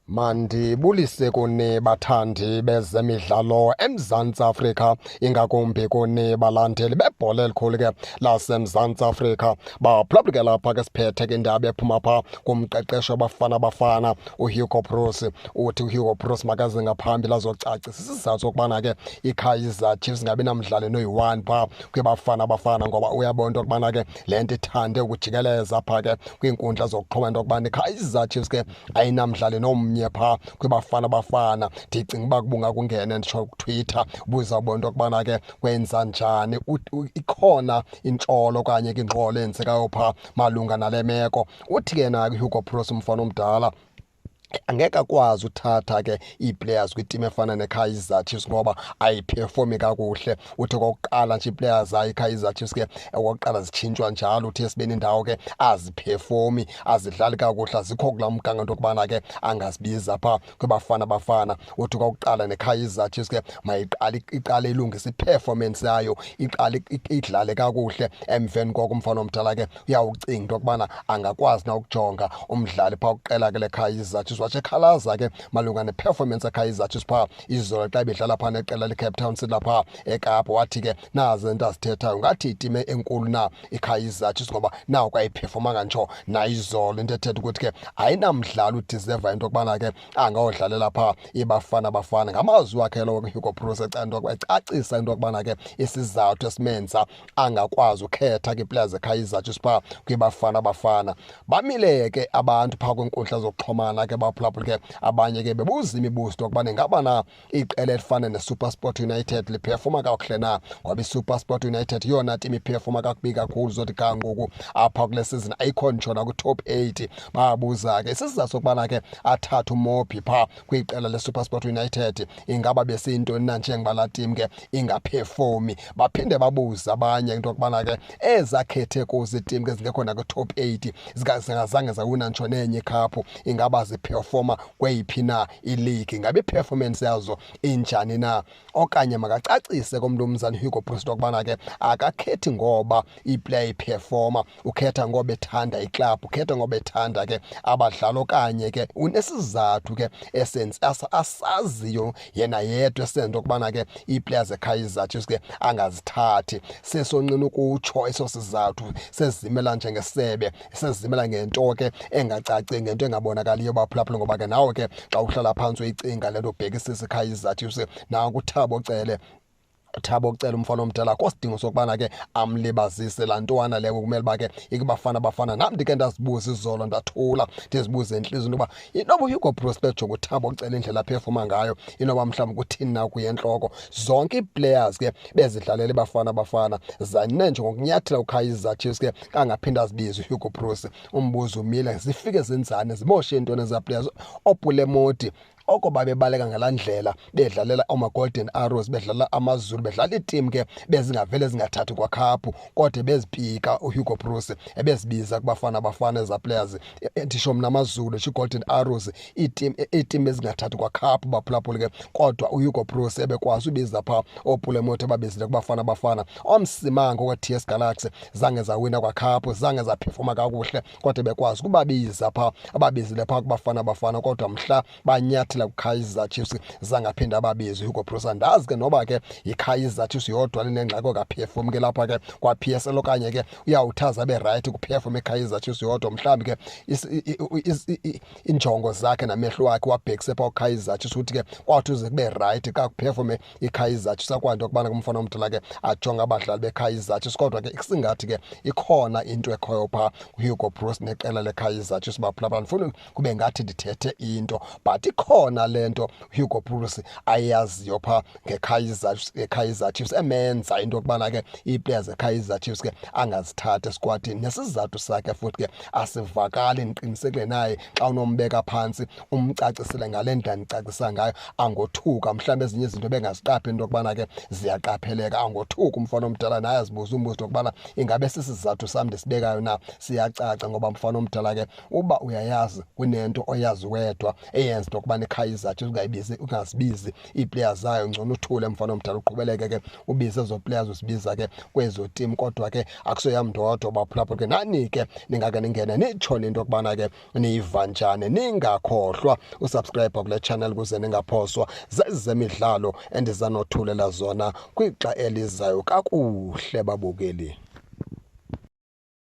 Mandibulise kuni bathandi bezemidlalo eMzantsi Afrika, ingakumbi kuni balandeli bebhola elikhulu ke laseMzantsi Afrika. Baphulaphula ke lapha ke siphethe ke indaba ephuma pha kumqeqeshi waBafana Bafana uHugo Broos. Uthi uHugo Broos makaze ngaphambili azocacisa isizathu sokubana ke iKaizer Chiefs ingabi namdlali noyi-1 pha kwiBafana Bafana, ngoba uyabona into yokubana ke le nto ithande ukujikeleza pha ke kwiinkundla zokuxhoma into yokubana iKaizer Chiefs ke ayinamdlali nomnye pha kwiBafana Bafana. Ndicinga uba kubunga kungene nditsho kuTwitter ubuzawubona into yokubana ke kwenza njani, ikhona intsholo okanye ke ingxolo eyenzekayo pha malunga nale meko. Uthi ke naye uHugo Broos umfana omdala angeke akwazi uthatha ke ii-players kwitim efana neKaizer Chiefs ngoba ayiperformi kakuhle. Uthi okokuqala nje ii-players zayo iKaizer Chiefs ke okokuqala zitshintshwa njalo, uthi esibeni indawo ke aziperformi, azidlali kakuhle, azikho kulaa mgangatho okubana ke angazibiza phaa kwiBafana Bafana. Uthi okokuqala neKaizer Chiefs ke mayiqale iqale ilungise i-performance yayo, iqale idlale kakuhle. Emveni koko umfana omdala ke uyawucinga into yokubana angakwazi na ukujonga umdlali phaa kuqela ke leKaizer Chiefs. Watsho ekhalaza ke malunga ne-performance yeKaizer Chiefs phaa izolo xa ibidlala phaa neqela leCape Town City lapha eKapa. Wathi ke nazi into azithethayo, ngathi itim enkulu na iKaizer Chiefs ngoba nawo kayiphefomanga ntsho nayizolo, into ethetha ukuthi ke ayinamdlali udeserva into yokubana ke angawudlalela phaa iBafana Bafana. Ngamazwi wakhe lowo Hugo Broos ecacisa into yokubana ke isizathu esimenza angakwazi ukhetha ke ii-players zeKaizer Chiefs phaa kwiBafana Bafana. Bamile ke abantu phaa kwiinkundla zokuxhumana ke baphulaphula ke abanye ke bebuza imibuzo into yokubana ingaba na iqela elifana neSuperSport United liphefoma kakuhle na, ngoba iSuperSport United yeyona tim iphefoma kakubi kakhulu zothi ga ngoku apha kule season, ayikho nditsho nakwi-top 8. Babuza ke isizathu sokubana ke athathe uMobbie phaa kwiqela leSuperSport United, ingaba besiyintoni na njengoba laa tim ke ingaperformi. Baphinde babuze abanye into yokubana ke ezakhethe kuzo iitim ke zingekho nakwi-top 8, zingazange zawina nditsho nenye ikhaphu, ingaba ziperforma kweyiphi na ileague, ingaba i-performance yazo injani na. Okanye makacacise komnumzana Hugo Broos into yokubana ke akakhethi ngoba iplayer iperforma, ukhetha ngoba ethanda iklabhu, ukhetha ngoba ethanda ke abadlali, okanye ke unesizathu ke esenze asaziyo yena yedwa esenza into yokubana ke ii-players zeKaizer Chiefs ke angazithathi. Sesonqina ukutsho eso sizathu, sezimela njengesebe, sezimela ngento ke engacaci, ngento engabonakaliyo baphulaphula, ngoba ke nawe ke xa uhlala phantsi uyicinga le nto ubhekisisa iKaizer Chiefs, nanku uThabo Cele, Thabo Cele umfana omdala, akho sidingo sokubana ke amlibazise laa ntwana leyo kumele uba ke ikuBafana Bafana. Nam ndike ndazibuza izolo, ndathula ndizibuze entliziyweni into yoba inoba uHugo Broos bejonga uThabo Cele indlela aphefoma ngayo, inoba mhlawumbi kuthini na kuye entloko. Zonke ii-players ke bezidlalela iBafana Bafana zane nje ngokunyathela uKaizer Chiefs ke kangaphinda azibize uHugo Broos. Umbuzo umile, zifike zenzane, zimoshe iintoni ezaa players? OoPule Mmodi oko babebaleka ngalaa ndlela bedlalela oomaGolden Arrows, bedlala AmaZulu, bedlala iitim ke bezingavele zingathathi kwakhaphu, kodwa ebezipika uHugo Broos, ebezibiza kuBafana Bafana ezaa players. Nditsho mna AmaZulu, nditsho iGolden Arrows, iitim ezingathathi kwakhaphu baphulaphula ke, kodwa uHugo Broos ebekwazi ubiza phaa ooPule Mmodi ababizile kuBafana Bafana. OoMsimango kwe-TS Galaxy zange zawina kwakhaphu, zange zaphefoma kakuhle, kodwa ebekwazi ukubabiza phaa, ababizile phaa kuBafana Bafana, kodwa mhla banyathela kuKaizer Chiefs zangaphinda ababizi Hugo Broos. Andazi ke noba ke yiKaizer Chiefs yodwa lenengxaki okaphefumi ke lapha ke kwa-PSL, okanye ke uyawuthaza abe right kuphefuma iKaizer Chiefs yodwa. Mhlawumbi ke injongo zakhe namehlo wakhe wabhekise phaa kuKaizer Chiefs, ukuthi ke kwathi uze kube right xa kuperforme iKaizer Chiefs, akwanto yokubana kumfana omdala ke ajonge abadlali beKaizer Chiefs. Kodwa ke singathi ke ikhona into ekhoyo phaa kuHugo Broos neqela leKaizer Chiefs baphulaphula. Ndifuna kube ngathi ndithethe into, but ikhona le nto Hugo Broos ayaziyo phaa ngeKaizer Chiefs emenza into yokubana ke ii-players zeKaizer Chiefs ke angazithathi esquadini, nesizathu sakhe futhi ke asivakali. Ndiqinisekile naye xa unombeka phantsi umcacisele ngale ndlela ndicacisa ngayo angothuka, mhlawumbi ezinye izinto bengaziqaphi into yokubana ke ziyaqapheleka, angothuka umfana omdala naye azibuze umbuzo into yokubana ingabe sisizathu sam ndisibekayo na siyacaca, ngoba mfana omdala ke uba uyayazi kunento oyazi wedwa eyenza into yokubana iKaizer iKaizer Chiefs ungayibizi, ungazibizi ii-players zayo. Ngcono uthule, mfana omdala, uqhubeleke ke ubize ezo players uzibiza ke kwezo team. Kodwa ke akusoyam ndodwa, baphulaphula ke, nani ke ningake ningene nitsho into yokubana ke niyiva njani. Ningakhohlwa usubscribe kule channel ukuze ningaphoswa zezemidlalo endizanothulela zona kwixa elizayo. Kakuhle, babukeli.